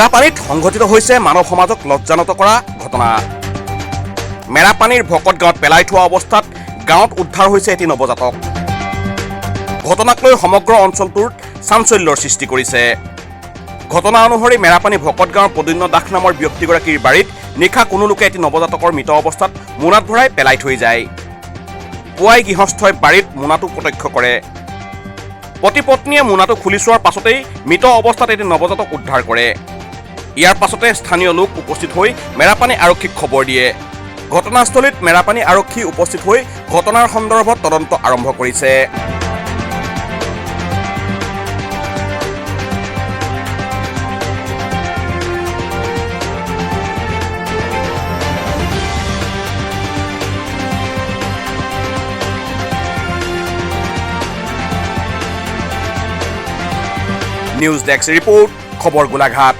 মেৰাপানীত সংঘটিত হৈছে মানৱ সমাজক লজ্জানত কৰা ঘটনা। মেৰাপানীৰ ভকত গাঁৱত পেলাই থোৱা অৱস্থাত গাঁৱত উদ্ধাৰ হৈছে এটি নৱজাতক। ঘটনাক লৈ সমগ্ৰ অঞ্চলটোত চাঞ্চল্যৰ সৃষ্টি কৰিছে। ঘটনা অনুসৰি মেৰাপানী ভকত গাঁৱৰ প্ৰদ্যুন্ন দাস নামৰ ব্যক্তিগৰাকীৰ বাৰীত নিশা কোনো লোকে এটি নৱজাতকৰ মৃত অৱস্থাত মোনাত ভৰাই পেলাই থৈ যায়। পুৱাই গৃহস্থই বাৰীত মোনাটো প্ৰত্যক্ষ কৰে। পতি পত্নীয়ে মোনাটো খুলি চোৱাৰ পাছতেই মৃত অৱস্থাত এটি নৱজাতক উদ্ধাৰ কৰে। ইয়াৰ পাছতে স্থানীয় লোক উপস্থিত হৈ মেৰাপানী আৰক্ষীক খবৰ দিয়ে। ঘটনাস্থলীত মেৰাপানী আৰক্ষী উপস্থিত হৈ ঘটনাৰ সন্দৰ্ভত তদন্ত আৰম্ভ কৰিছে। নিউজ ডেস্ক ৰিপৰ্ট, খবৰ গোলাঘাট।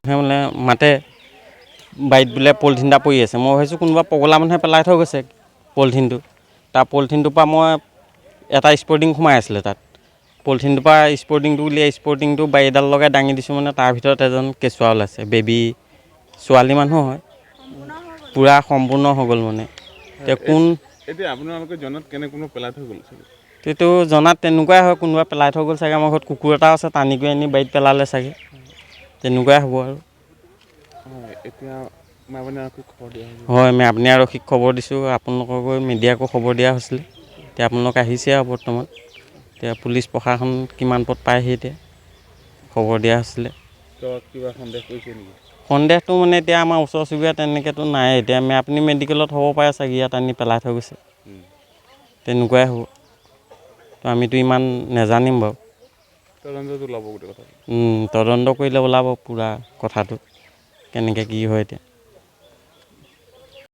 মানে মাতে বাৰীত বোলে পলিথিন এটা পৰি আছে। মই ভাবিছোঁ কোনোবা পগলা মানুহে পেলাই থৈ গৈছে পলিথিনটো। তাৰ পলিথিনটোৰ পৰা মই এটা স্পৰ্টিং সোমাই আছিলে তাত। পলিথিনটোৰ পৰা স্পৰ্টিংটো উলিয়াই স্পৰ্টিংটো বাৰীডাল লগাই দাঙি দিছোঁ, মানে তাৰ ভিতৰত এজন কেঁচুৱা ওলাইছে, বেবী, ছোৱালী মানুহ হয়, পূৰা সম্পূৰ্ণ হৈ গ'ল। মানে এতিয়া কোন এতিয়া আপোনালোকে জনাত কেনে কোনো পেলাই থৈ গ'ল চাগে? সেইটো জনাত তেনেকুৱাই হয়, কোনোবা পেলাই থৈ গ'ল চাগে। আমাৰ ঘৰত কুকুৰ এটাও আছে, টানি কৰি আনি বাৰীত পেলালে চাগে, তেনেকুৱাই হ'ব আৰু। এতিয়া মেৰাপানী আৰক্ষীক খবৰ দিয়া হৈছে? হয়, মেৰাপানী আৰক্ষীক খবৰ দিছোঁ, আপোনালোককো মিডিয়াকো খবৰ দিয়া হৈছিলে। এতিয়া আপোনালোক আহিছে আৰু বৰ্তমান এতিয়া পুলিচ প্ৰশাসন কিমান পথ পায়হি এতিয়া খবৰ দিয়া হৈছিলে। কিবা সন্দেহ কৰিছে নেকি? সন্দেহটো মানে এতিয়া আমাৰ ওচৰ চুবুৰীয়া তেনেকৈতো নাই। এতিয়া মেৰাপানী মেডিকেলত হ'ব পাৰে চাগে, ইয়াত আনি পেলাই থৈ গৈছে, তেনেকুৱাই হ'ব। তো আমিতো ইমান নেজানিম বাৰু। তদন্তটো ওলাব গোটেই কথাটো। তদন্ত কৰিলে ওলাব পূৰা কথাটো, কেনেকৈ কি হয় এতিয়া।